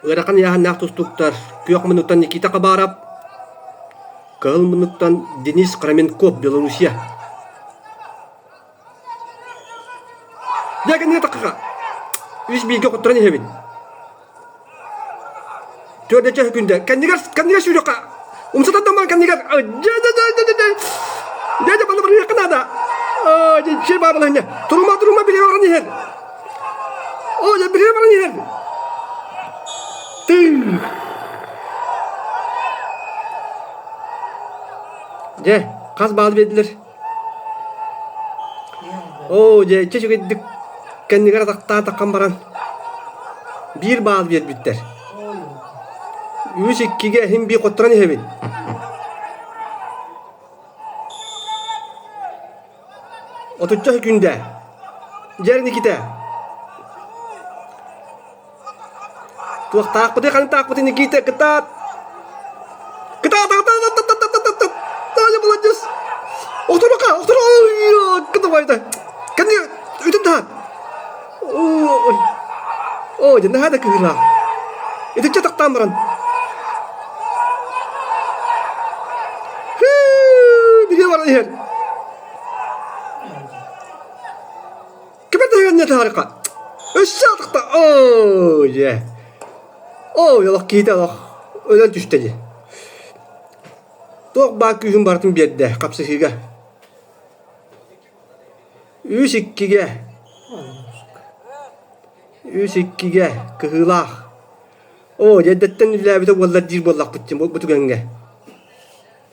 Ыарахан ыйааһыннаах тустууктар күөх муннуктан Никита Хабаров, кыһыл муннуктан Денис Хроменков, Белоруссия. Дьэ, кэннигэр тахха. Үс бииргэ хотторон иһэбин. Түөртэ күндэ. Кэннигэр, кэннигэр сүүрүөххэ. Умса тардан баран кэннигэр. Дьэ, дьэ, дьэ, дьэ, дьэ, дьэ. Дьэ, дьэ, манна барыахха наада. Дьэ, сир баар балаһынньа. Турума, турума, билиэ баран иһэр. Оо, дьэ, билиэ баран иһэр. Тыы. Дьэ, хас баал биэрдилэр? Оо, дьэ, иччэ үчүгэйдик кэннигэр атахтаан таххан баран биир баал биэрбиттэр. Үс иккигэ иһин биир хотторон иһэбин. Отучча күндэ. Дьэр Никита. Туохтаахпытый, хантаахпытый Никита, кытаат! Кытаат, кытаат, кытаат, кытаат, кытаат, Таня, молодец! Охторука, охтору, кытабайда. Кэнни үтүн таһан. Ой, ой, дьэ наһаа да кыһыылаах. Итиччэ тахтаан баран. Билиэ баран иһэр. Кимэр таһыганньа таһаарыха. Өссө атахта. Оо, дьэ. Оо, олох киһитэ олох өлөн түстэ дии. Туох баар күүһүн барытын биэрдэ хапсыһыыга. Үс иккигэ. Үс иккигэ кыһыылаах. Оо, дьэ эрдэттэн үллээбитэ буоллар диир буоллахпыт дии бу түгэҥҥэ.